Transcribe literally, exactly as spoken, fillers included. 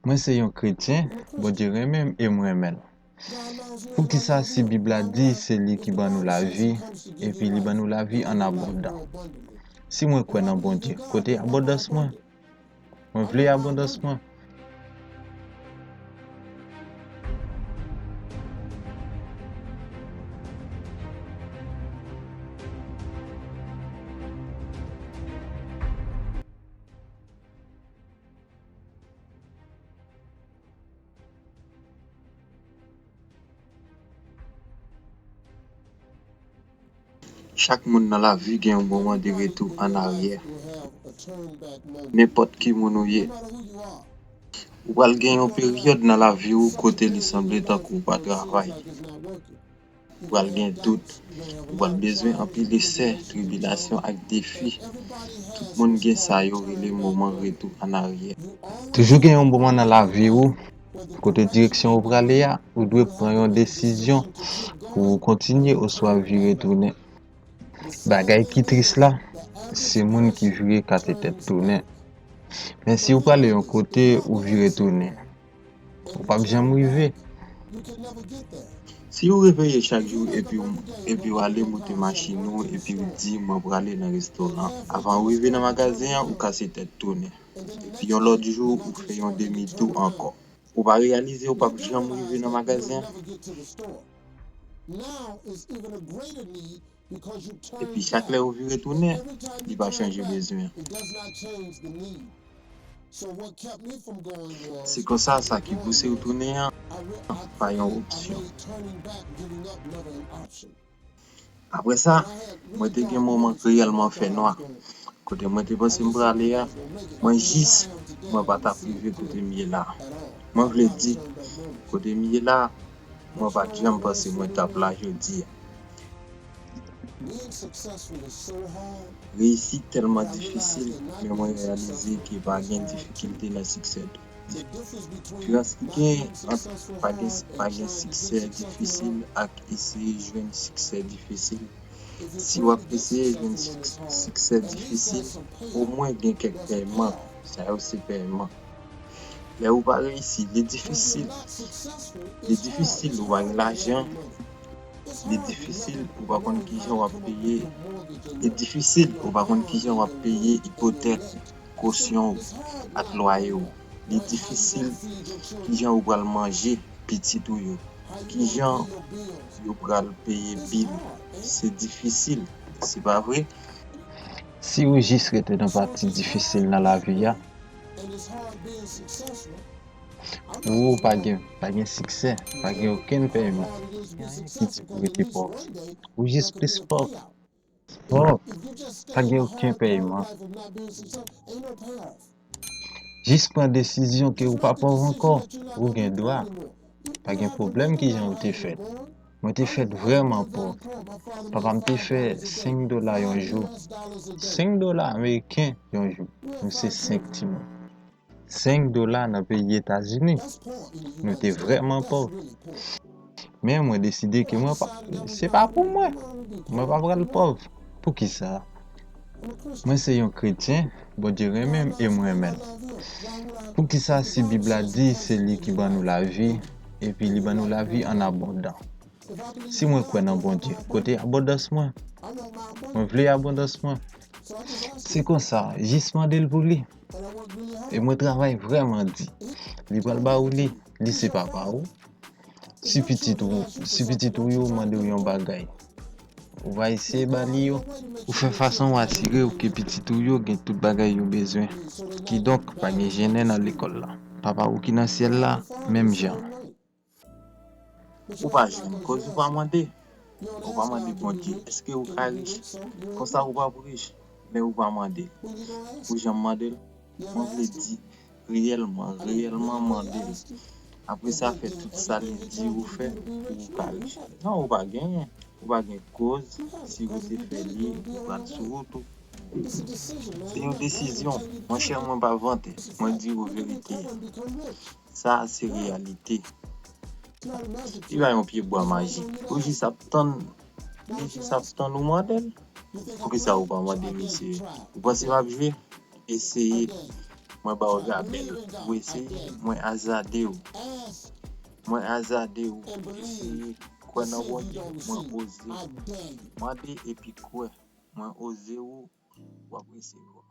Mwen se yon kretyen, Bondye renmen m e m renmen l. Poukisa si Bib la di se li ki ban nou lavi, epi li ban nou lavi an abondan? Si mwen kwè nan Bondye, kote abondans mwen? Mwen vle abondans mwen. Chak moun nan lavi gen yon moman de retou an aryè. Nenpòt ki moun ou ye, ou pral gen yon peryòd nan lavi w kote li sanble tankou w pa travay. Ou pral gen dout, ou pral bezwen anpil esè, tribilasyon ak defi. Tout moun gen sa yo rele moman retou an aryè. Toujou gen yon moman nan lavi w, kote direksyon ou prale a, ou dwe pran yon desizyon pou ou kontinye oswa vire tounen. Bagay ki tris la, se moun ki vire kase tèt tounen. Men si ou prale yon kote, ou vire tounen, ou p ap janm rive. Si ou reveye chak jou epi w, epi w ale moute machin ou epi w di, "Mwen prale nan restoran." Avan ou rive nan magazen an, ou kase tèt tounen. Epi yon lòt jou, ou fè yon demi tou ankò. Ou pa reyalize ou p ap janm rive nan magazen an. Epi chak lè ou vire tounen, li pa chanje bezwen an. Se konsa, sa ki pouse w tounen an pa yon opsyon. Apre sa, mwen te gen moman reyèlman fènwa. Kote mwen te panse m prale a, mwen jis, mwen pa t ap rive kote m ye la. Mwen vle di, kote m ye la, mwen pa t janm panse mwen t ap la jodi a. Reyisit tèlman difisil, men mwen reyalize ke pa gen difikilte nan siksè tou. Diferans ki gen ant pa gen, pa gen siksè difisil ak eseye jwenn siksè difisil. Si w ap eseye jwenn sik-, siksè difisil, omwen gen kèk pèyman. Sa yo se pèyman. Lè ou pa reyisi, li difisil. Li difisil, ou pa gen lajan. Li difisil, ou pa konn kijan w ap peye. Li difisil, ou pa konn kijan w ap peye ipotèk, kosyon w ak lwaye w. Li difisil, kijan ou pral manje pitit ou yo. Kijan yo pral peye bil. Se difisil, se pa vre? Si ou jis rete nan pati difisil nan lavi a, pou ou pa gen, pa gen siksè, pa gen okenn pèyman. Ki di pou rete pòv. Ou jis plis pòv. Pòv. Pa gen okenn pèyman. Jis pran desizyon ke ou pa pòv ankò. Ou gen dwa. Pa gen pwoblèm kijan ou te fèt. Mwen te fèt vrèman pòv. Papa m te fè senk dola yon jou. Senk dola ameriken yon jou. Nou se senk timoun. Senk dola nan peyi Etazini. Nou te vrèman pòv. Men mwen deside ke mwen pa, se pa pou mwen. Mwen pa pral pòv. Poukisa? Mwen se yon kretyen, Bondye renmen m e mwen renmen l. Poukisa si Bib la di se li ki ban nou lavi, epi li ban nou lavi an abondan? Si mwen kwè nan Bondye, kote abondans mwen? Mwen vle abondans mwen. Se konsa, jis mande l pou li. E mwen travay vrèman di. Li pral ba ou li. Li se papa ou. Si pitit ou, si pitit ou yo mande w yon bagay, ou va eseye ba li yo. Ou fè fason w asire w ke pitit ou yo gen tout bagay yo bezwen. Kidonk, pa gen jennen nan lekòl la. Papa ou ki nan syèl la, menm jan. Ou pa jwenn, koz ou pa mande. Ou pa mande Bondye, èske ou ka rich? Konsa ou p ap rich, men ou pa mande l. Ou janm mande l? Mwen vle di, reyèlman, reyèlman mande l. Apre sa, fè tout sa li di ou fè pou ou ka rich. Non, ou pa genyen. Ou pa gen koz, si ou te fè li, ou pral sou wout ou. Se yon desizyon. Monchè, mwen pa vante. Mwen di ou verite a. Sa a se reyalite. Li pa yon pye bwa majik. Ou jis ap tann, li jis ap tann ou mande l. Poukisa ou pa mande misye? Ou panse m ap jwe? Eseye. Mwen ba w rapèl. Ou eseye, mwen azade w. Mwen azade w. Eseye kwè nan Bondye, mwen oze w. Mande epi kwè, mwen oze w, w ap resevwa.